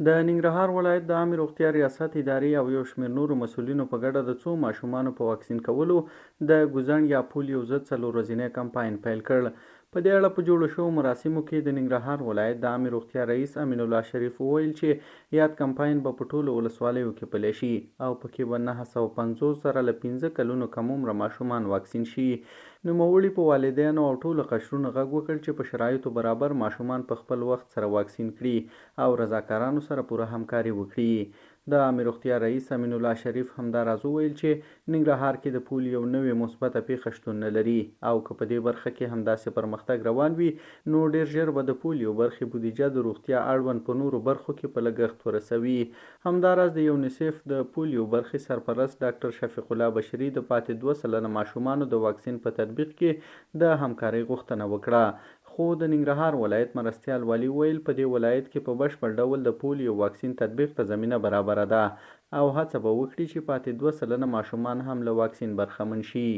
د ننګرهار ولایت د عامې روغتیا ریاست ادارې او یو شمېر نورو مسؤلینو په ګډه د څو ماشومانو په واکسین کولو د ګوزڼ یا پولیو ضد څلور ورځنی کمپاین پیل کړ. په دې اړه په جوړو شوو مراسمو کې د ننګرهار ولایت د عامې روغتیا رئیس امین الله شریف وویل چې یاد کمپاین به په ټولو ولسوالیو کې پلی شي او په کې به 950 زره له پنځه کلونو کم عمره ماشومان واکسین شي. نوموړي په والدینو او ټولو قشرونو غږ وکړ چې په شرایطو برابر ماشومان په خپل وخت سره واکسین کړي او رضاکارانو سره پوره همکاري وکړي. د عامې روغتیا رئیس امین الله شریف همدا راز وویل چې ننګرهار کې د پولیو نوې مثبته پېښه شتون نه لري او که په دې برخه کې همداسې پرمختګ روان وي نو ډېر ژر به د پولیو برخې بودیجه د روغتیا اړوند په نورو برخو کې په لګښت ورسوي. همداراز د یونیسف د پولیو برخې سرپرست ډاکټر شفیق الله بشري د پاتې 2% ماشومانو د واکسین په تطبیق کې د همکارۍ غوښتنه وکړه. خو د ننګرهار ولایت مرستیال والي وویل، په دې ولایت کې په بشپړ ډول د پولیو واکسین تطبیق ته زمینه برابره ده او هڅه به وکړي چې پاتې 2% ماشومان هم له واکسین برخمن شي.